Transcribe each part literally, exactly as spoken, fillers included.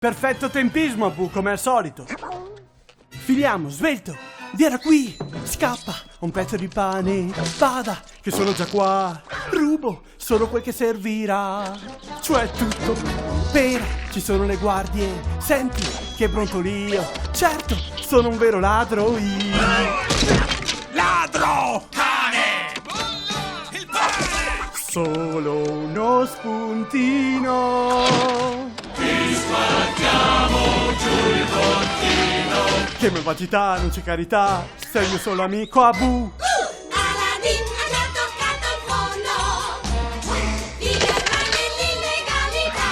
Perfetto tempismo, Abu, come al solito. Filiamo, svelto, via da qui, scappa, un pezzo di pane, bada, che sono già qua, rubo solo quel che servirà, cioè tutto, per, ci sono le guardie, senti che brontolio, certo, sono un vero ladro io. Ladro! Cane! Solo uno spuntino. Ti squartiamo giù il contino. Che malvagità, non c'è carità, sei il mio solo amico Abu. Aladdin ha già toccato il fondo. Vive ormai nell'illegalità.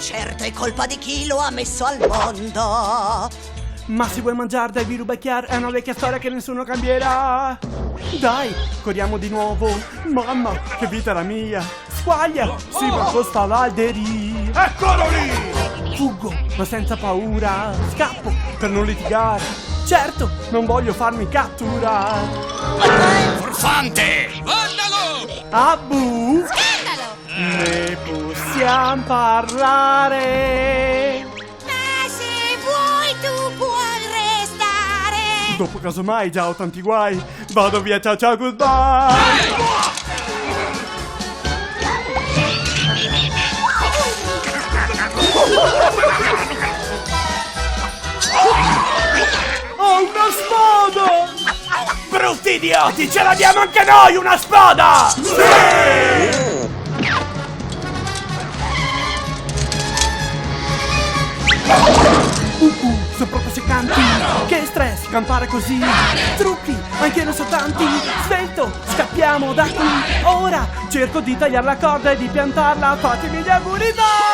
Certo è colpa di chi lo ha messo al mondo. Ma se vuoi mangiar, dai, vi ruba chiar, è una vecchia storia che nessuno cambierà. Dai, corriamo di nuovo. Mamma, che vita la mia. Squaglia, si va costa l'alberi. Eccolo lì! Fuggo, ma senza paura. Scappo per non litigare. Certo, non voglio farmi catturare. Furfante! Vandalo! Abu! Scandalo! Ne possiamo parlare? Ma se vuoi tu puoi restare. Dopo casomai già ho tanti guai. Vado via, ciao ciao, goodbye. Ho una spada! Brutti idioti, ce l'abbiamo anche noi una spada! Sì! Uh, uh, sono proprio seccanti! Che stress campare così! Trucchi, anche non so tanti! Svelto, scappiamo da qui! Ora cerco di tagliare la corda e di piantarla! Fatemi gli auguri, dai!